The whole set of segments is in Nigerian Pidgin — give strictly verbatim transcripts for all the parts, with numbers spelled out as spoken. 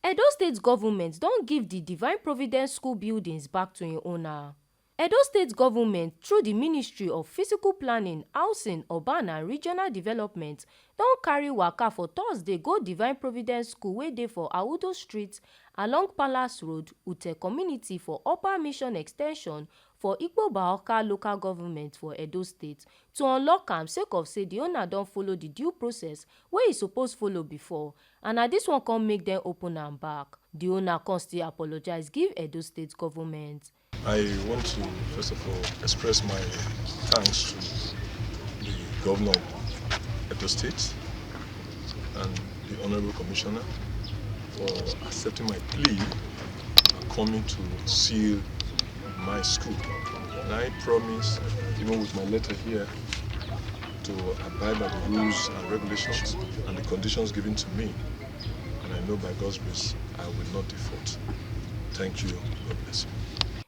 Edo State government don give the Divine Providence school buildings back to im owner. Edo State government, through the Ministry of Physical Planning, Housing, Urban and Regional Development, don carry waka for Thursday go Divine Providence School wey dey for Audo Street along Palace Road, Ute community for Upper Mission Extension for Igbo Baoka local government for Edo State to unlock am sake of say the owner don follow the due process wey e suppose follow before, and na this one come make dem open am back. The owner come still apologize give Edo State government. I want to first of all express my thanks to the governor of Edo State and the honorable commissioner for accepting my plea and coming to seal my school. And I promise, even with my letter here, to abide by the rules and regulations and the conditions given to me. And I know by God's grace, I will not default. Thank you. God bless you.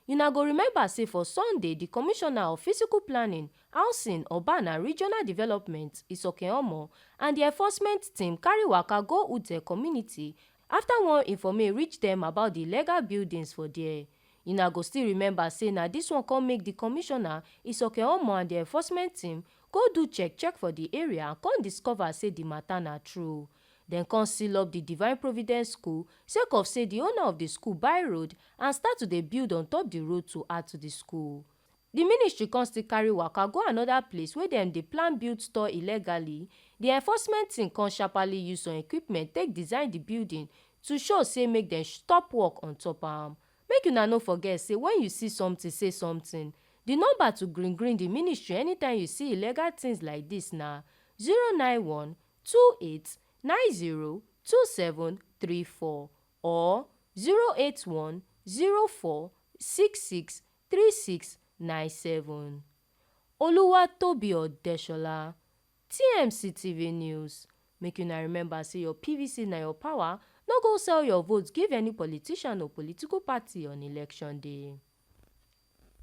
Una go remember say for Sunday, the Commissioner of Physical Planning, Housing, Urban and Regional Development, Isoke Omo, and the enforcement team carry waka go Ute community after one informate reach them about the illegal buildings for there. Una go still remember say na this one come make the commissioner, Isoke Omo, and the enforcement team go do check check for the area and come discover say the matter na true. Dem come seal up the Divine Providence school sake of say the owner of the school buy road and start to dey build on top the road to add to the school. The ministry come still carry waka go another place wey dem dey plan build store illegally. The enforcement team come sharply use some equipment take design the building to show say make dem stop work on top am. Make una no forget say when you see something, say something. The number to green green the ministry anytime you see illegal things like this na zero nine one two eight nine zero two seven three four or zero eight one zero four six six three six nine seven. Oluwatobi Odeshola, T M C T V News. Make una remember say your P V C na your power, no go sell your vote give any politician or political party on election day.